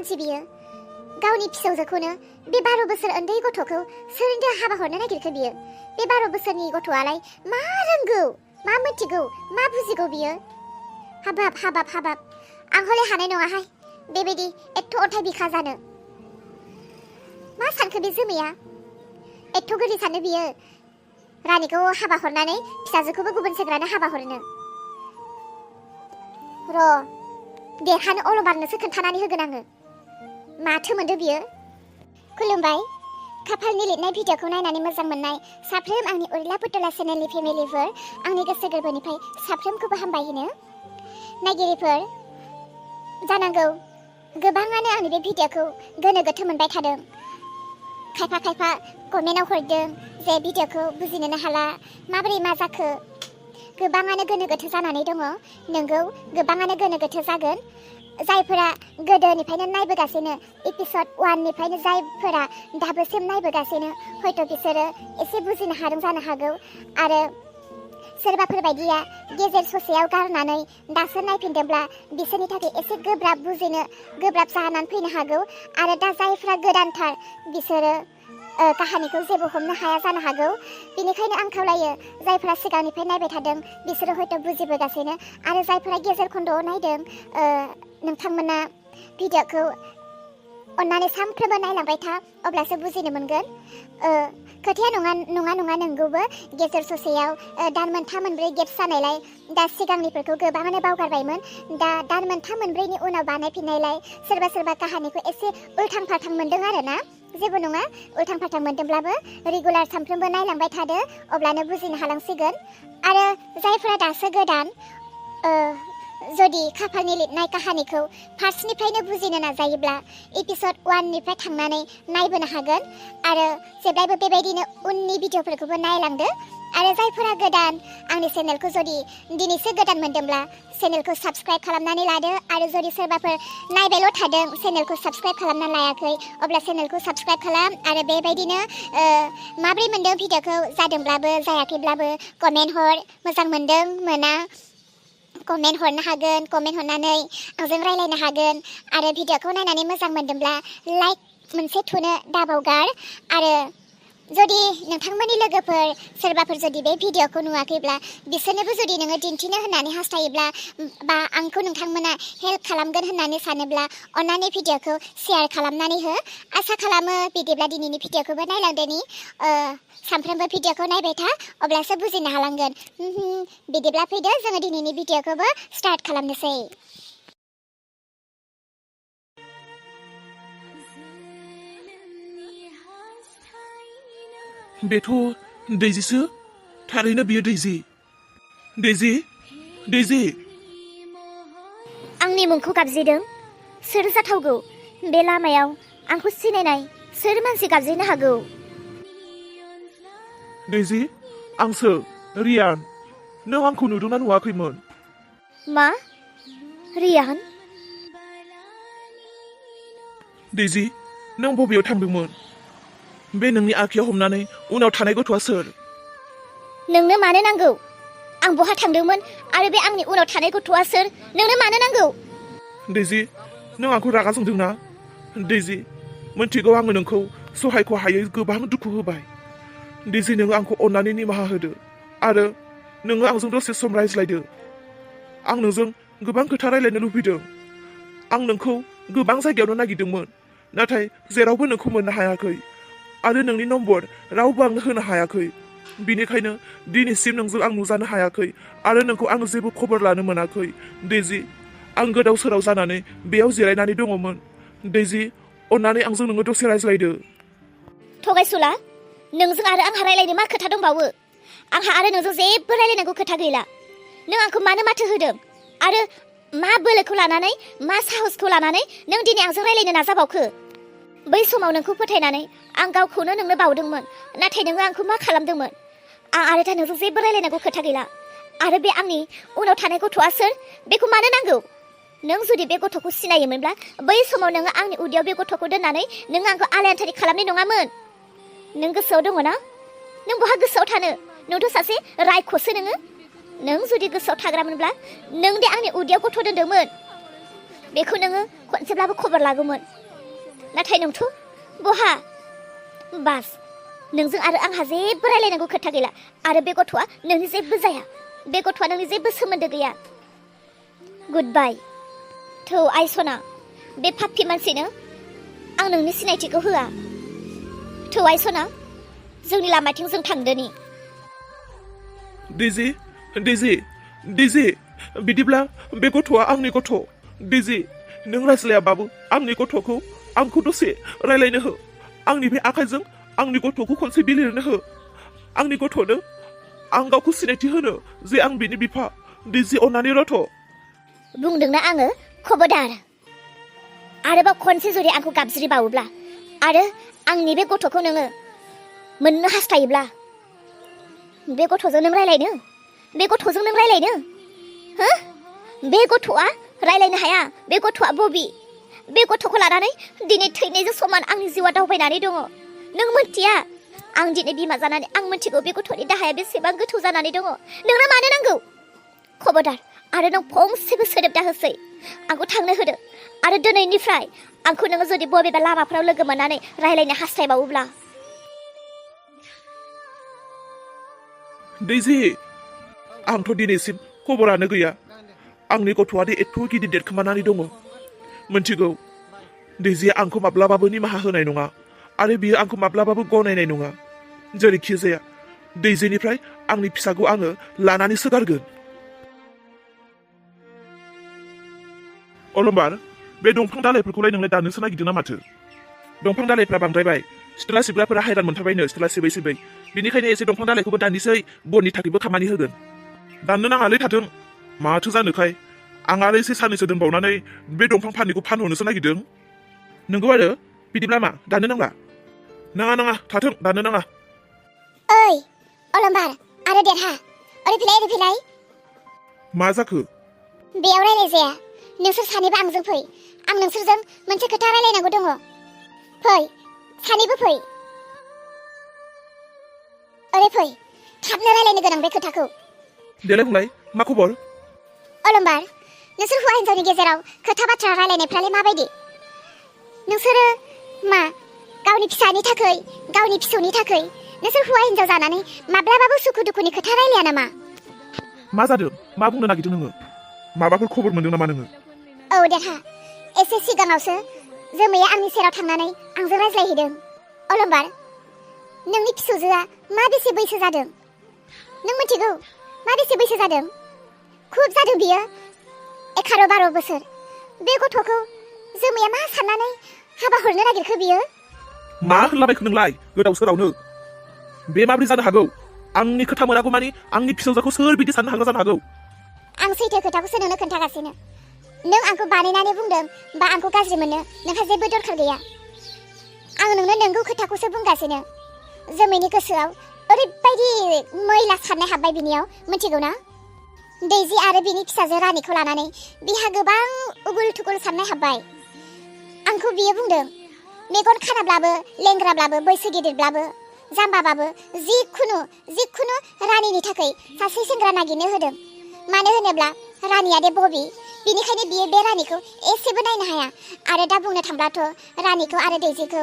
मानसि बियो गावनि फिसौजोखौनो बे 12 बोसोर उन्दै गथ'खौ सोरनो हाबा हरनो नागिरखो बियो बे 12 बोसोरनि गथ'आलाय मा रोंगौ मा मिथिगौ मा बुजिगौ बियो हाबाब आं हले हानाय नङाहाय बेबायदि एथ' अन्थाइ बिखा जानो मा सानखो बे जोमैया एथ' गोदै सानो बियो रानिखौ हाबा हरनानै फिसाजोखौबो गुबुन सेंग्रानो हाबा हरनो र' देरहानो अलबारनोसो खोन्थानानै होगोन आङो माथो मोनदो बियो खुलुमबाय खाफालनि लिरनाय भिडिअखौ नायनानै मोजां मोननाय साफ्रोम आंनि उर्ला पुतला चेनेलनि फेमिलिफोर आंनि गोसो गोरबोनिफ्राय साफ्रोमखौबो हामबाय होनो नायगिरिफोर जानांगौ गोबाङानो आंनि बे भिडिअखौ गोनो गोथो मोनबाय थादों खायफा कमेन्टआव हरदों जे भिडिअखौ बुजिनोनो हाला माबोरै मा जाखो गोबाङानो गोनो गोथो जानानै दङ नोंगौ गोबाङानो गोनो गोथो जागोन जायफोरा गोदोनिफ्रायनो नायबोगासिनो एपिसड 1 निफ्रायनो जायफोरा दाबोसिम नायबोगासिनो हयथ' बिसोरो एसे बुजिनो हादों जानो हागौ आरो सोरबाफोर बायदिया गेजेर ससेयाव गारनानै दासो नायफिनदोंब्ला बिसोरनि थाखाय एसे गोब्राब बुजिनो गोब्राब जानानै फैनो हागौ आरो दा जायफ्रा गोदानथार बिसोरो काहानिखौ जेबो हमनो हाया जानो हागौ बेनिखायनो आं खावलायो जायफोरा सिगांनिफ्राय नायबाय थादों बिसोरो हयथ' बुजिबोगासिनो आरो जायफोरा गेजेर खन्द'आव नायदों नोंथांमोना भिडिअखौ अन्नानै सानफ्रोमबो नायलांबाय था अब्लासो बुजिनो मोनगोन खोथाया नङा नंगौबो गेजेर ससेयाव दान मोनथाम मोनब्रै गेप जानायलाय दा सिगांनिफोरखौ गोबाङानो बावगारबायमोन दा दान मोनथाम मोनब्रैनि उनाव बानायफिननायलाय सोरबा काहानिखौ एसे उल्थां फाल्थां मोनदों आरो ना जेबो नङा उल्थां फाल्थां मोनदोंब्लाबो रेगुलार सानफ्रोमबो नायलांबाय थादो अब्लानो बुजिनो हालांसिगोन आरो जायफोरा दासो गोदान जुदि खाफालनि लिरनाय काहानिखौ फार्स्टनिफ्रायनो बुजिनो नाजायोब्ला एपिसड 1 निफ्राय थांनानै नायबोनो हागोन आरो जेब्लायबो बेबायदिनो उननि भिडिअफोरखौबो नायलांदो आरो जायफोरा गोदान आंनि चेनेलखौ जुदि दिनैसो गोदान मोनदोंब्ला चेनेलखौ साबस्क्राइब खालामनानै लादो आरो जुदि सोरबाफोर नायबायल' थादों चेनेलखौ साबस्क्राइब खालामना लायाखै अब्ला चेनेलखौ साबस्क्राइब खालाम आरो बेबायदिनो माबोरै मोनदों भिडिअखौ जादोंब्लाबो जायाखैब्लाबो कमेन्ट हर मोजां मोनदों मोना कमेन्ट हरनो हागोन कमेन्ट हरनानै आंजों रायलायनो हागोन आरो भिडिअखौ नायनानै मोजां मोनदोंब्ला लाइक मोनसे थुनो दाबावगार आरो जुदि नोंथांमोननि लोगोफोर सोरबाफोर जुदि बे भिडिअखौ नुवाखैब्ला बिसोरनोबो जुदि नोङो दिन्थिनो होननानै हास्थायोब्ला बा आंखौ नोंथांमोना हेल्प खालामगोन होननानै सानोब्ला अन्नानै भिडिअखौ शेयार खालामनानै हो आसा खालामो बिदिब्ला दिनैनि भिडिअखौबो नायलांदोनि सानफ्रोमबो भिडिअखौ नायबाय था अब्लासो बुजिनो हालांगोन बिदिब्ला फैदो जोङो दिनैनि भिडिअखौबो स्टार्ट खालामनोसै बेथ' दैजिसो थारैनो बियो दैजि आंनि मुंखौ गाबज्रिदों सोर जाथावगौ बे लामायाव आंखौ सिनायनाय सोर मानसि गाबज्रिनो हागौ दैजि आंसो रियान नों आंखौ नुदोंना नुवाखैमोन मा रियान दैजि नों बबेयाव थांदोंमोन बे नोंनि आखायाव हमनानै उनाव थानाय गथ'आ सोर नोंनो मानो नांगौ आं बहा थांदोंमोन आरो बे आंनि उनाव थानाय गथ'आ सोर नोंनो मानो नांगौ दैजि नों आंखौ रागा जोंदोंना दैजि मोनथिगौ आङो नोंखौ सहायखौ हायै गोबां दुखु होबाय दैजि नोङो आंखौ अननानै निमाहा होदो आरो नोङो आंजों दसे सम रायज्लायदो आं नोंजों गोबां खोथा रायज्लायनो लुबैदों आं नोंखौ गोबां जायगायावनो नागिरदोंमोन नाथाय जेरावबो नोंखौ मोननो हायाखै आरो नोंनि नम्बर रावबो आंनो होनो हायाखै बिनिखायनो दिनैसिम नोंजों आं नुजानो हायाखै आरो नोंखौ आं जेबो खबर लानो मोनाखै दैजि आं गोदाव सोराव जानानै बेयाव जिरायनानै दङमोन दैजि अन्नानै आंजों नोङो दसे रायज्लायदो थगायसुला नोंजों आरो आंहा रायलायनो मा खोथा दंबावो आंहा आरो नोंजों जेबो रायलायनांगौ खोथा गैला नों आंखौ मानो माथो होदों आरो मा बोलोखौ लानानै मा साहसखौ लानानै नों दिनै आंजों रायलायनो नाजाबावखो बै समाव नोंखौ फोथायनानै आं गावखौनो नोंनो बावदोंमोन नाथाय नोङो आंखौ मा खालामदोंमोन आं आरो दा नोंजों जेबो रायलायनांगौ खोथा गैला आरो बे आंनि उनाव थानाय गथ'आ सोर बेखौ मानो नांगौ नों जुदि बे गथ'खौ सिनायोमोनब्ला बै समाव नोङो आंनि उदैयाव बे गथ'खौ दोननानै नों आंखौ आलायआन्थारि खालामनाय नङामोन नों गोसोआव दङ ना नों बहा गोसोआव थानो नोंथ' सासे रायख'सो नों जुदि गोसोआव थाग्रामोनब्ला नों दे आंनि उदैयाव गथ' दोनदोंमोन बेखौ नोङो खनसेब्लाबो खबर लागौमोन नाथाय नोंथ' बहा बास नोंजों आरो आंहा जेबो रायलायनांगौ खोथा गैला आरो बे गथ'आ नोंनि जेबो जाया बे गथ'आ नोंनि जेबो सोमोन्दो गैया गुड बाय थौ आइ सना बे फाफि मानसिनो आं नोंनि सिनायथिखौ होआ थौ आइ सना जोंनि लामाथिं जों थांदोनि दिजि बिदिब्ला बे गथ'आ आंनि गथ' दिजि नों रायज्लायाबाबो आंनि गथ'खौ आंखौ दसे रायलायनो हो आंनि बे आखाइजों आंनि गथ'खौ खनसे बिलिरनो हो आंनि गथ'नो आं गावखौ सिनायथि होनो जे आं बिनि बिफा दिजि अननानै रथ' बुंदोंना आङो खबरदार आरोबाव खनसे जुदि आंखौ गाबज्रिबावोब्ला आरो आंनि बे गथ'खौ नोङो मोननो हास्थायोब्ला बे गथ'जों नों रायलायनो हो बे गथ'आ रायलायनो हाया बे गथ'आ बबि बे गथ'खौ लानानै दिनै थैनायजों समान आंनि जिउआ दावबायनानै दङ नों मोनथिया आं दिनै बिमा जानानै आं मोनथिगौ बे गथ'नि दाहाया बेसेबां गोथौ जानानै दङ नोंनो मानो नांगौ खबरदार आरो नों फंसेबो सोदोब दाहोसै आंखौ थांनो होदो आरो दिनैनिफ्राय आंखौ नोङो जुदि बबेबा लामाफोराव लोगो मोननानै रायलायनो हास्थायबावोब्ला दिजि आंथ' दिनैसिम खबरानो गैया आंनि गथ'आ दि एथ' गिदिर देरखोमानानै दङ मोनथिगौ दिजिया आंखौ माब्लाबाबो निमाहा होनाय नङा आरो बियो आंखौ माब्लाबाबो गनायनाय नङा जेरैखि जाया दिजिनिफ्राय आंनि फिसाखौ आङो लानानैसो गारगोन अलंबार बे दंफां दालाइफोरखौलाय नोंलाय दाननोसो नागिरदों ना माथो दंफां दालाइफ्रा बांद्रायबाय सिथ्ला सिबग्राफोरा हायरान मोनथारबायनो सिथ्ला सिबै बिनिखायनो एसे दंफां दालाइखौबो दाननोसै बननि थाखायबो खामानि होगोन दाननो नाङालै थाथों माथो जानोखाय आं आरो एसे साननैसो दोनबावनानै बे दंफां फाननिखौ फानहरनोसो नागिरदों नोंगौ आरो बिदिब्ला मा दाननो नाङा थाथों दाननो नाङा ओइ अलंबार आरो देरहा ओरै फैलाय मा जाखो बेयाव रायलाय जाया नोंसोर सानैबो आंजों फै आं नोंसोरजों मोनसे खोथा रायलायनांगौ दङ फै सानैबो फै ओरै फै थाबनो रायलायनो गोनां बे खोथाखौ देलाय बुंलाय मा खबर अलंबार नोंसोर हौवा हिन्जावनि गेजेराव खोथा बाथ्रा रायलायनायफ्रालाय माबायदि नोंसोरो मा गावनि फिसानि थाखाय गावनि फिसौनि थाखाय नोंसोर हौवा हिन्जाव जानानै माब्लाबाबो सुखु दुखुनि खोथा रायलाया नामा मा जादों मा बुंनो नागिरदों नोङो माबाफोर खबर मोनदों नामा नोङो औ देरहा एसे सिगाङावसो जोमैया आंनि सेराव थांनानै आंजों रायज्लायहैदों अलंबार नोंनि फिसौजोआ मा बेसे बैसो जादों नों मिथिगौ मा बेसे बैसो जादों खुब जादों बियो 11-12 बोसोर बे गथ'खौ जोमैया मा साननानै हाबा हरनो नागिरखो बियो मा होनलाबायखो नोंलाय गोदाव सोरावनो बे माब्रै जानो हागौ आंनि खोथा मोनागौ मानि आंनि फिसौजोखौ सोर बिदि साननो हागौ जानो हागौ आं सैथो खोथाखौसो नोंनो खोन्थागासिनो नों आंखौ बानायनानै बुंदों बा आंखौ गाज्रि मोननो नोंहा जेबो दरखार गैया आं नोंनो नंगौ खोथाखौसो बुंगासिनो जोमैनि गोसोआव ओरैबायदि मैला साननाय हाबबाय बिनियाव मिथिगौ ना दैजि आरो बिनि फिसाजो रानिखौ लानानै बिहा गोबां उगुल थुगुल साननाय हाबबाय आंखौ बियो बुंदों मेगन खानाब्लाबो लेंग्राब्लाबो बैसो गिदिरब्लाबो जाम्बाबाबो जिखुनु रानिनि थाखाय सासे सेंग्रा नागिरनो होदों मानो होनोब्ला रानिया दे बबि बिनिखायनो बियो बे रानिखौ एसेबो नायनो हाया आरो दा बुंनो थांब्लाथ' रानिखौ आरो दैजिखौ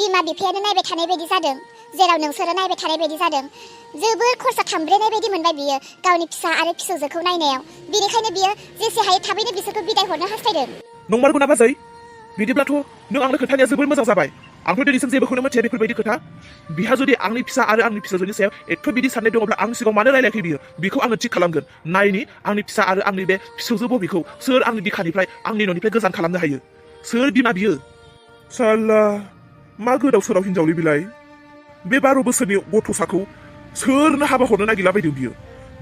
बिमा बिफायानो नायबाय थानाय बायदि जादों जेराव नोंसोरो नायबाय थानाय बायदि जादों जोबोर खरसा थांब्रेनाय बायदि मोनबाय बियो गावनि फिसा आरो फिसौजोखौ नायनायाव बिनिखायनो बियो जेसे हायो थाबैनो बिसोरखौ बिदाय हरनो हास्थायदों नंमारगौ ना बाजै बिदिब्लाथ' नों आंनो खोन्थानाया जोबोर मोजां जाबाय आंथ' दिनैसिम जेबोखौनो मिथिया बेफोरबायदि खोथा बिहा जुदि आंनि फिसा आरो आंनि फिसौजोनि सायाव एथ' बिदि साननाय दङब्ला आं सिगाङाव मानो रायलायाखै बियो बेखौ आङो थिग खालामगोन नायनि आंनि फिसा आरो आंनि बे फिसौजो बबिखौ सोर आंनि बिखानिफ्राय आंनि न'निफ्राय गोजान खालामनो हायो सोर बिमा बियो साला मा गोदाव सोराव हिनजावलै बिलाय बे 12 बोसोरनि गथ'साखौ सोरनो हाबा हरनो नागिरलाबायदों बियो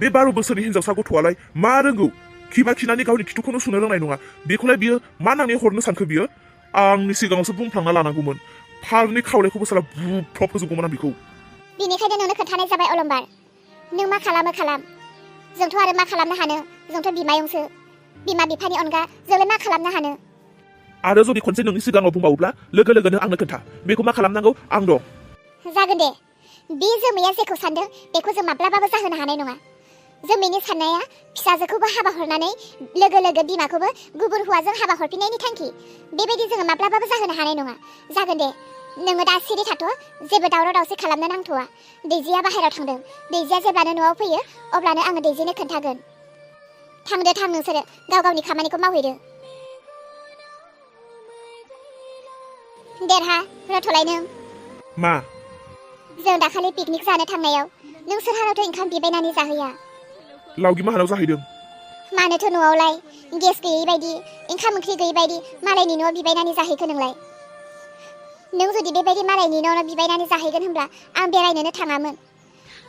बे 12 बोसोरनि हिनजावसा गथ'आलाय मा रोंगौ खिबा खिनानै गावनि खिथुखौनो सुनो रोंनाय नङा बेखौलाय बियो मा नांनाय हरनो सानखो बियो आंनि सिगाङावसो बुंफ्लांना लानांगौमोन फारनि खावलायखौबो साला बुफ्रब होजोबगौमोन आं बेखौ बिनिखायनो नोंनो खोन्थानाय जाबाय अलंबार नों मा खालामो खालाम जोंथ' आरो मा खालामनो हानो जोंथ' बिमायंसो बिमा बिफानि अनगा जोंलाय मा खालामनो हानो आरो जुदि खनसे नोंनि सिगाङाव बुंबावोब्ला लोगो लोगोनो आंनो खोन्था बेखौ मा खालामनांगौ आं दं जागोन दे बे जोमैया जेखौ सानदों बेखौ जों माब्लाबाबो जाहोनो हानाय नङा जोमैनि साननाया फिसाजोखौबो हाबा हरनानै लोगो लोगो बिमाखौबो गुबुन हौवाजों हाबा हरफिननायनि थांखि। बेबायदि जोङो माब्लाबाबो जाहोनो हानाय नङा। जागोन दे, नोङो दा सिरि थाथ', जेबो दावराव दावसि खालामनो नांथ'वा। दैजिया बाहेरायाव थांदों। दैजिया जेब्लानो न'आव फैयो अब्लानो आङो दैजिनो खोन्थागोन। थां नोंसोरो गाव गावनि खामानिखौ मावहैदो। देरहा रथ'लाय नों। मा? जों दाखालि पिकनिक जानो थांनायाव नों सोरहानावथ' ओंखाम बिबायनानै जाहैया। लावगि माहानाव जाहैदों। मानोथो न'आवलाय गेस गैयै बायदि, ओंखाम ओंख्रि गैयै बायदि मालायनि न'आव बिबायनानै जाहैखो नोंलाय? नों जुदि बेबायदि मालायनि न'आव बिबायनानै जाहैगोन होनब्ला आं बेरायनोनो थाङामोन।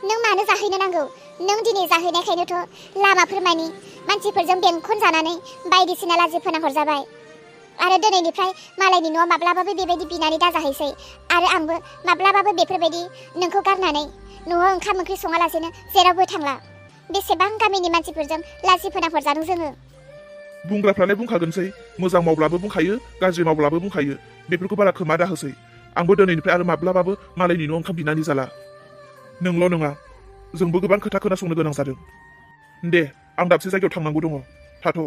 नों मानो जाहैनो नांगौ? नों दिनै जाहैनायखायनोथ' लामाफोरमानि मानसिफोरजों बेंखन जानानै बायदिसिना लाजि फोनांहरजाबाय। आरो दिनैनिफ्राय मालायनि न'आव माब्लाबाबो बेबायदि बिनानै दाजाहैसै। आरो आंबो माब्लाबाबो बेफोरबायदि नोंखौ गारनानै न'आव ओंखाम ओंख्रि सङालासेनो जेरावबो थांला। बेसेबां गामिनि मानसिफोरजों लाजि फोनांहरजादों जोङो। बुंग्राफ्रालाय बुंखागोनसै, मोजां मावब्लाबो बुंखायो, गाज्रि मावब्लाबो बुंखायो। बेफोरखौ बारा खोमा दाहोसै। आंबो दिनैनिफ्राय आरो माब्लाबाबो मालायनि न'आव ओंखाम बिनानै जाला। नोंल' नङा, जोंबो गोबां खोथा खोनासंनो गोनां जादों। दे, आं दाबसे जायगायाव थांनांगौ दङ। थाथ'।